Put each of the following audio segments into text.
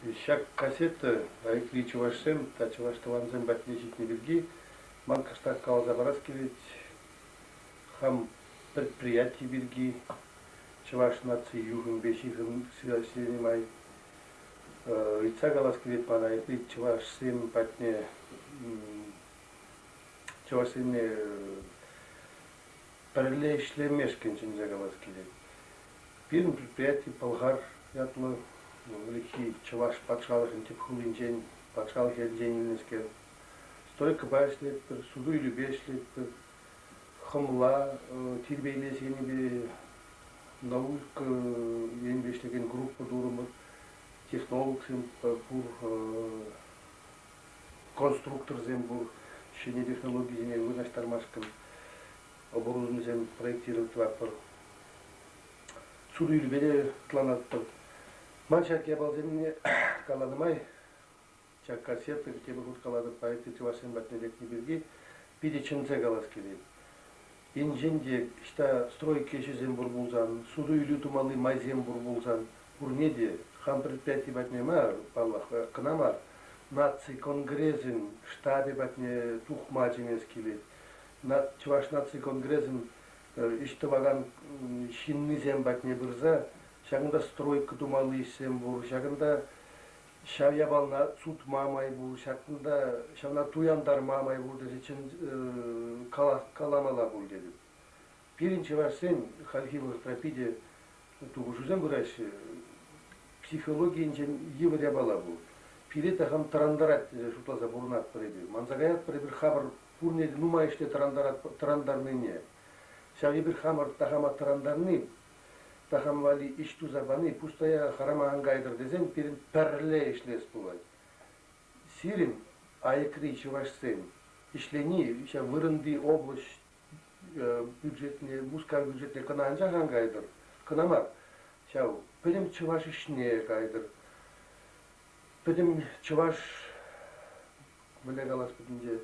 Ҫак кассета аякри чӑвашсем тата чӑваш тӑвансем патне ҫитнӗ пирки ман кӑштах каласа парас килет. Хам предприяти пирки, чӑваш наци юхӑмӗпе ҫыхӑннӑ май ыйтса калас килет мана аякри чӑвашсем патне чӑвашсене пӗрле ӗҫлемешкӗн чӗнсе калас килет. Пирӗн предприяти Пӑлхар ятлӑ, ӗлӗкхи Чӑваш патшалӑхӗн тӗп хулинчен, патшалӑх ятӗнчен илнӗскер. Стройкӑпа ӗҫлетпӗр, суту-илӳпе ӗҫлетпӗр, хӑмла тирпейлес енӗпе, наука енӗпе ӗҫлекен группа турӑмӑр, технологсем пур, конструкторсем пур, ҫӗнӗ технологисене вырнаҫтармашкӑн оборудованисем проектировать тӑватпӑр. Суту-илӳпе те хӑтланатпӑр. Ман ҫак япаласене каланӑ май, ҫак кассета тепӗр хут калатӑп, поэти чӑвашсем патне лекни пирки питӗ чӗнсе калас килет. Енчен те ӑҫта стройка ӗҫӗсем пур пулсан, суту-илӳ тумалли майсем пур пулсан, пурне те хам предприяти патне мар, паллах, кӑна мар, наци конгресӗн штабӗ патне тухма чӗнес килет. Чӑваш наци конгресӗн ӗҫ тӑвакан ҫыннисем патне пырса ҫакӑнта стройка тумалли ӗҫсем пур, ҫакӑнта ҫав япалана сутма май пур, ҫакӑнта ҫавна туянтарма май пур тесе чӑн каламалла пуль тетӗп. Пирӗн чӑвашсен хальхи вӑхӑтра питӗ тупӑшусем пыраҫҫӗ. Психологи енчен йывӑр япала ку. Пире такам тӑрантарать тесе шутласа пурӑнатпӑр эпир. Манса каятпӑр эпир хамӑр пурне те нумай ӗҫле тӑрантарнине. Ҫав эпир хамӑр такама тӑрантарни, такам валли ӗҫ туса пани пустая харама ан кайтӑр тесен пирӗн пӗрле ӗҫлес пулать. Сирӗн айӑкри чӑвашсен ӗҫлени ҫав вырӑнти облаҫ бюджетне, Мускав бюджетне кӑна анчах ан кайтӑр, кӑна мар, ҫав пӗтӗм чӑваш ӗҫне кайтӑр. Пӗтӗм чӑваш, мӗнле калас пӗтӗмпе,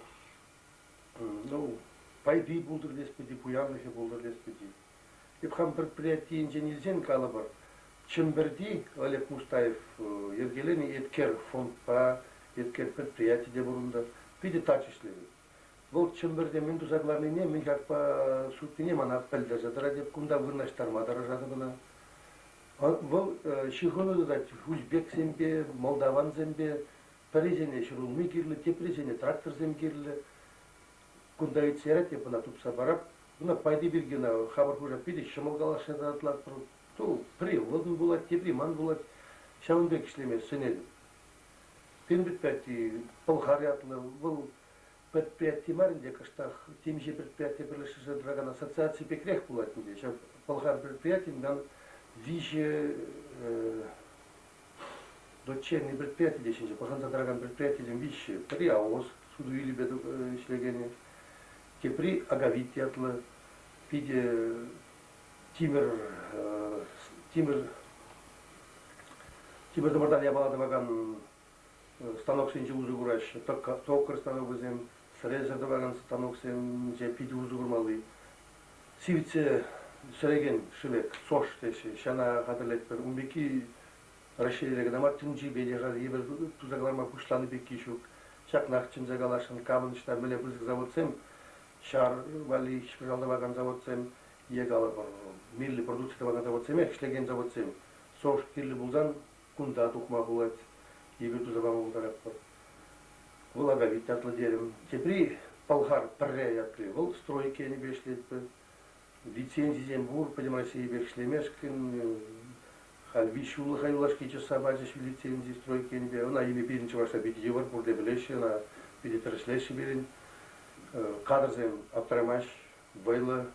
ну, пайти пултӑр тес пӗти, пуянлӑхӗ пултӑр тес пӗти. Эп хам предприятийӗнчен илсен, калӑпӑр, Чӗмпӗрти Олег Мустаев йӗркеленӗ Еткер фондпа, Еткер предприяти те пур унта. Питӗ тачӑ ӗҫлетӗп. Вӑл Чӗмпӗрте мӗн туса кӑларнине, мӗн хакпа сутнине мана пӗлтерсе тӑрать. Эп кунта вырнаҫтарма тӑрӑшатӑп ӑна. Вӑл ҫыхӑну тытать узбексемпе, молдавансемпе. Пӗрисене ҫӗрулми кирлӗ, теприсене тракторсем кирлӗ. Кунта ыйтса ярать, эп ӑна тупса парап. Ӑна пайти пирки ӑна хамӑр хуҫа питӗ ҫӑмӑл калаҫса татлатпӑр. Ту, пӗри вӑлтӑн пулать, тепри ман пулать. Ҫавӑн пек ӗҫлеме сӗнетӗп. Пирӗн предприяти Пӑлхар ятлӑ, вӑл предприяти мар ӗнтӗ, кӑштах темиҫе предприяти пӗрлештерсе тӑракан ассоциаци пекрех пулать ӗнтӗ. Ҫав Пӑлхар предприятин ман виҫӗ дочерний предприяти теҫҫӗ, пӑхӑнса тӑракан предприятисем виҫҫӗ. Пӗри АОС суту-илӳпе ӗҫлекенӗ, тепри Агавит ятлӑ, питӗ тимӗр тимӗр тимӗр тӑмӑртан япала тӑвакан станоксенче усӑ кураҫҫӗ. Токарь станокӗсем, сӗресӗр тӑвакан станоксенче питӗ усӑ курмалли. Сивӗтсе сӗрекен шӗвек, СОЖ теҫҫӗ, ҫана хатӗрлетпӗр. Ун пекки Раҫҫейре кӑна мар, тӗнчипе те халь эпир туса кӑларма пуҫланӑ пекки ҫук. Ҫакнах чӗнсе каласшӑн, камӑн ӑҫта мӗнле пысӑк заводсем, ҫар валли хӗҫ-пӑшал тӑвакан заводсем е, калӑпӑр, мирлӗ продукци тӑвакан заводсемех, ӗҫлекен заводсем. СОЖ кирлӗ пулсан кунта тухма пулать, эпир туса пама пултаратпӑр. Вӑл Агавит ятлӑ терӗм. Тепри Пӑлхар пӗрре ятли. Вӑл стройка енӗпе ӗҫлетпӗр. Лицензисем пур, Пӗтӗм Российипех ӗҫлемешкӗн. Халь виҫ ҫуллӑха юлашки чысса пачӗҫ лицензи стройка енӗпе. Ӑна илме пирӗн чӑвашра питӗ йывӑр, пурте пӗлеҫҫӗ ӑна, питӗ тӗрӗслеҫҫӗ пирӗн. Кадрсем аптӑрамасть, вӑйлӑ.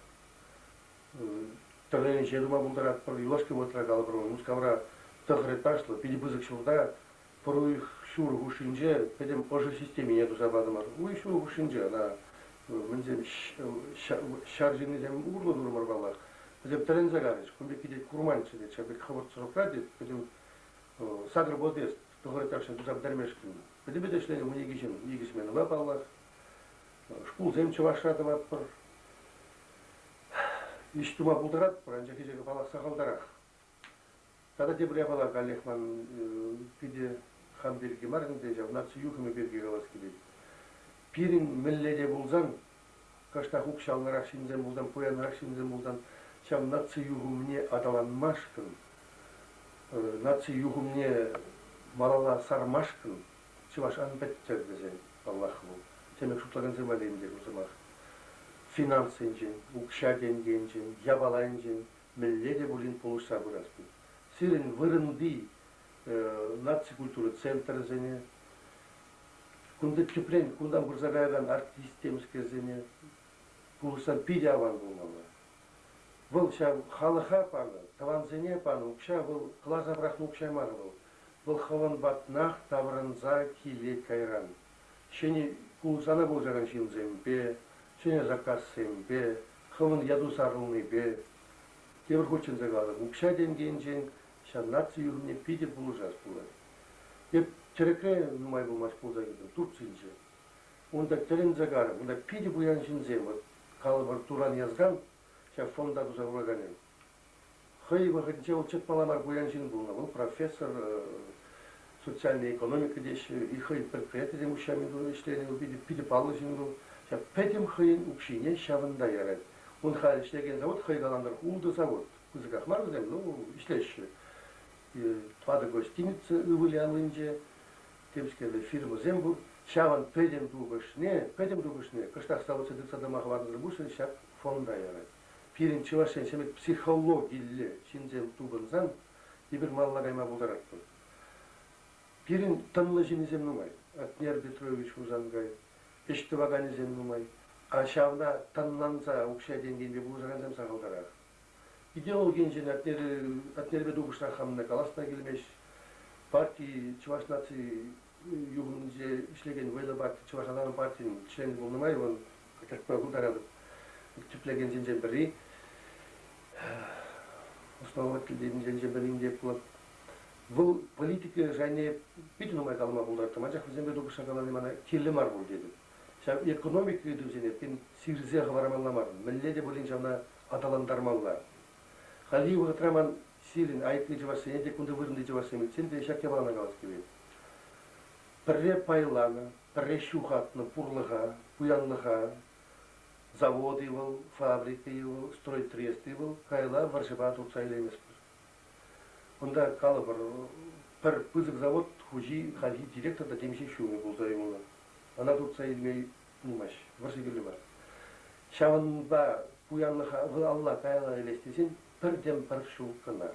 Тӗрлӗрен ӗҫе тума пултаратпӑр. Юлашки вӑхӑтра, калӑпӑр, Мускавра тӑхӑр этажлӑ питӗ пысӑк ҫурта пӗр уйӑх ҫур хушшинче пӗтӗм ӑшӑ системине туса патӑмӑр. Уйӑх ҫур хушшинче ӑна мӗнсем ҫар ҫыннисем урлӑ турӑмӑр паллах. Вӗсем тӗлӗнсе кайрӗҫ. Кун пекки тет курманччӗ тет. Ҫав пек хӑвӑрт срокра тет пӗтӗм сакӑр подъезд тӑхӑр этажсем туса пӗтермешкӗн. Пӗтӗмпе те ӗҫленӗ 12 ҫын, икӗ сменӑпа паллах. Шкулсем чӑвашра тӑватпӑр. Ӗҫ тума пултаратпӑр, анчах ӗҫе паллах сахалтарах. Тата тепӗр япала каллех ман питӗ Хам пирки мар ӗнтӗ ҫав наци юхӑмӗ пирки калас килет. Пирӗн мӗнле те пулсан, кӑштах укҫаллӑрах ҫынсем пулсан, пуянрах ҫынсем пулсан, ҫав наци юхӑмне аталанмашкӑн, наци юхӑмне малалла сармашкӑн чӑваш ан пӗттӗр тесен, паллах, вӑл. Темӗн шутлакансем валли ӗнтӗ ку сӑмах. Финанс енчен, укҫа-тенкӗ енчен, япала енчен мӗнле те пулин пулӑшса пырас пек. Сирӗн вырӑнти наци культура центрӗсене, кунти тӗпрен кунтан пырса каякан артист темскерсене пулӑшсан питӗ аван пулмалла. Вӑл ҫав халӑха панӑ, тӑвансене панӑ укҫа вӑл кӑларса пӑрахнӑ укҫа мар вӑл. Вӑл хӑвӑн патнах таврӑнса килет кайран. Ҫӗнӗ сана пулӑшакан ҫынсемпе, ҫӗнӗ заказсемпе, хӑвӑн яту сарӑлнипе. Тепӗр хут чӗнсе калатӑп, укҫа-тенкӗ енчен ҫав наци юхӑмне питӗ пулӑшас пулать. Эп тӗрӗкре нумай пулмасть пулса килтӗм, Турцинче. Унта тӗлӗнсе карӑм, унта питӗ пуян ҫынсем, вот калӑпӑр Туран Язган, ҫав фонда туса хураканӗ. Хӑй вӑхӑтӗнче вӑл чӑтмалла мар пуян ҫын пулнӑ. Вӑл профессор, социальная экономика теҫҫӗ, и хӑй предприятисем уҫҫами ӗҫленӗ, вӑл питӗ, питӗ паллӑ ҫын вӑл. Ҫав пӗтӗм хӑйӗн укҫине ҫавӑнта ярать. Ун халь ӗҫлекен завод хӑй калантӑр ултӑ завод. Пысӑках мар вӗсем, ну, ӗҫлеҫҫӗ. Тӑватӑ гостиница ывӑлӗ аллинче, темскерле фирмӑсем пур. Ҫавӑн пӗтӗм тупӑшне, пӗтӗм тупӑшне кӑштах заводсем тытса тӑма хӑварнӑсӑр пуҫне ҫак фонда ярать. Пирӗн Чӑваш Ен ҫӗмӗт психологилле ҫынсем тупӑнсан эпир малалла кайма пултаратпӑр. Пирӗн тӑнлӑ ҫыннисем нумай. Атнер Петрович Хусанкай, ӗҫ тӑваканӗсем нумай. А ҫавна тӑнланса укҫа-тенкӗпе пулӑшакансем сахалтарах. Идеологи енчен Атнерпе тупӑшрах хамна калас та килмест. Парти Чӑваш наци юхӑмӗнче ӗҫлекен вӑйлӑ парти, Чӑваш аталану партийӗн членӗ пулнӑ май вӑл кӑтартма пултаратӑп. Тӗплекенсенчен пӗри, основательсенчен пӗрин те пулать. Вӑл политика шайне питӗ нумай калама пултараттӑм, анчах вӗсемпе тупӑшса калани мана кирлӗ мар пуль тетӗп. Ҫав экономика ыйтӑвӗсене тен сирсе хӑвармалла мар, мӗнле те пулин ҫавна аталантармалла. Хальхи вӑхӑтра ман сирӗн айӑпли чӑвашсене те, кунти вырӑнти чӑвашсем илтсен те ҫак япалана калас килет. Пӗрре пайланӑ, пӗрре ҫухатнӑ пурлӑха, пуянлӑха, завод-и вӑл, фабрика-и вӑл, стройтрест-и вӑл, кайла вӑрҫӑпа туртса илейместпӗр. Унта, калӑпӑр, пӗр пысӑк завод хуҫи хальхи директор та темиҫе ҫулӗ пулса юлнӑ. Ӑна туртса илме пулмасть, вӑрҫӑ кирлӗ мар. Ҫавӑнпа пуянлӑха алла каялла илес тесен пӗртен пӗр ҫул кӑна.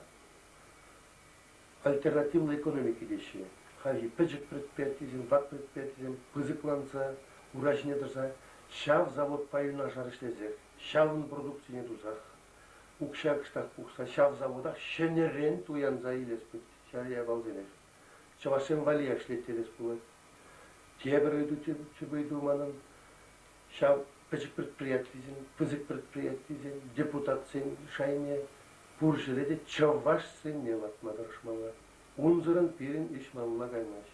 Альтернативлӑ экономика теҫҫӗ. Хальхи пӗчӗк предприятисем, вак предприятисем пысӑкланса, ура ҫине тӑрса ҫав заводпа юнашар ӗҫлесех, ҫавӑн продукцине тусах, укҫа кӑштах пухса ҫав заводах ҫӗнӗрен туянса илес пек ҫав япаласенех. Чӑвашсем валлиех ӗҫлеттерес пулать. Тепӗр ыйту, тӗп ыйту манӑн ҫав пӗчӗк предприятисен, пысӑк предприятисен, депутатсен шайне пур ҫӗре те чӑвашсене лартма тӑрӑшмалла. Унсӑрӑн пирӗн ӗҫ малалла каймасть.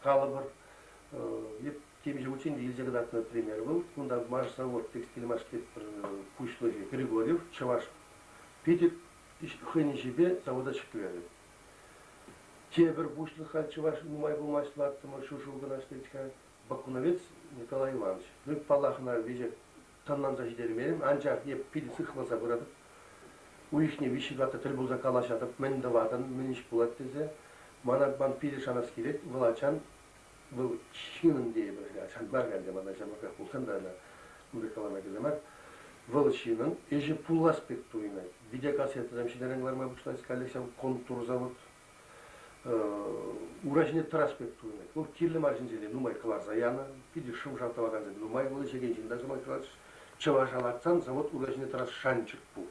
Калӑпӑр, эп темиҫе хутчен те илсе кӑтартнӑ пример вӑл. Кунта Машзавод текстильмаш тетпӗр пуҫлӑхӗ Григорьев, чӑваш, питӗ хӑйӗн ӗҫӗпе завода ҫӗклерӗ. Тепӗр пуҫлӑх халь чӑваш нумай пулмасть лартрӑмӑр, ҫур ҫул кӑна ӗҫлет-ха. Бакуновец Николай Иванович. Ну, паллах, ӑна веҫех тӑнланса ҫитермерӗм, анчах эп питӗ сыхласа пыратӑп. Уйӑхне виҫҫӗ-тӑватта тӗл пулса калаҫатӑп, мӗн тӑватӑн, мӗн ӗҫ пулать тесе. Мана ман питӗ шанас килет, вӑл ачан, вӑл ҫынӑн тейӗпӗр, ачан мар ӗнтӗ, мана ҫамрӑкрах пулсан та ӑна ун пек калама кирлӗ мар. Вӑл ҫынӑн ӗҫӗ пулас пек туйӑнать. Видеокассетӑсем ҫӗнӗрен кӑларма пуҫлать, каллех ҫав контур завод ура ҫине тӑрас пек туйӑнать. Вӑл кирлӗ мар ҫынсене нумай кӑларса янӑ, питӗ шӑв-шав тӑвакансем нумай вӑл ӗҫекен ҫын та сӑмах калать. Чӑваша лартсан завод ура ҫине тӑрас шанчӑк пур.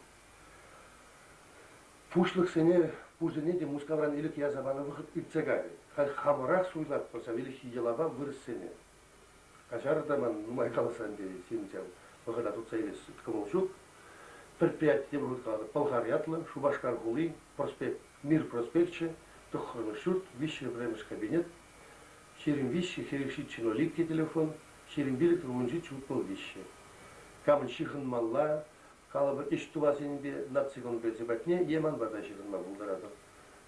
Пуҫлӑхсене пурсене те Мускавран ӗлӗк ярса панӑ вӑхӑт иртсе кайрӗ. Халь хамӑрах суйлатпӑр ҫав ӗлӗкхи йӑлапа вырӑссене. Каҫарӑр та ман нумай каласан те сирӗн ҫав вӑхӑта туртса илес кӑмӑл ҫук. Предприяти тепӗр хут калатӑп, Пӑлхар ятлӑ, Шупашкар хули, проспект, Мир проспекчӗ, тӑххӑрмӗш ҫурт, виҫҫӗ пӗрремӗш кабинет, 23 47 02 телефон, 25 17 63. Камӑн ҫыхӑнмалла, калӑпӑр, ӗҫ тӑвас енӗпе наци конгресӗ патне е манпа та ҫыхӑнма пултаратӑр.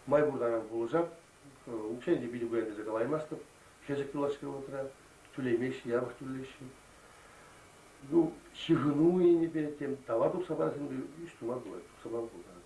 Май пур таран пулӑшап. Укҫа ӗнтӗ питӗ пуян тесе калаймастӑп. Хӗсӗк юлашки вӑхӑтра тӳлемеҫҫӗ, япӑх тӳлеҫҫӗ. Ну, ҫыхӑну енӗпе тем тавар тухса парас ӗнтӗ ӗҫ тума пулать, тухса пама пултарать.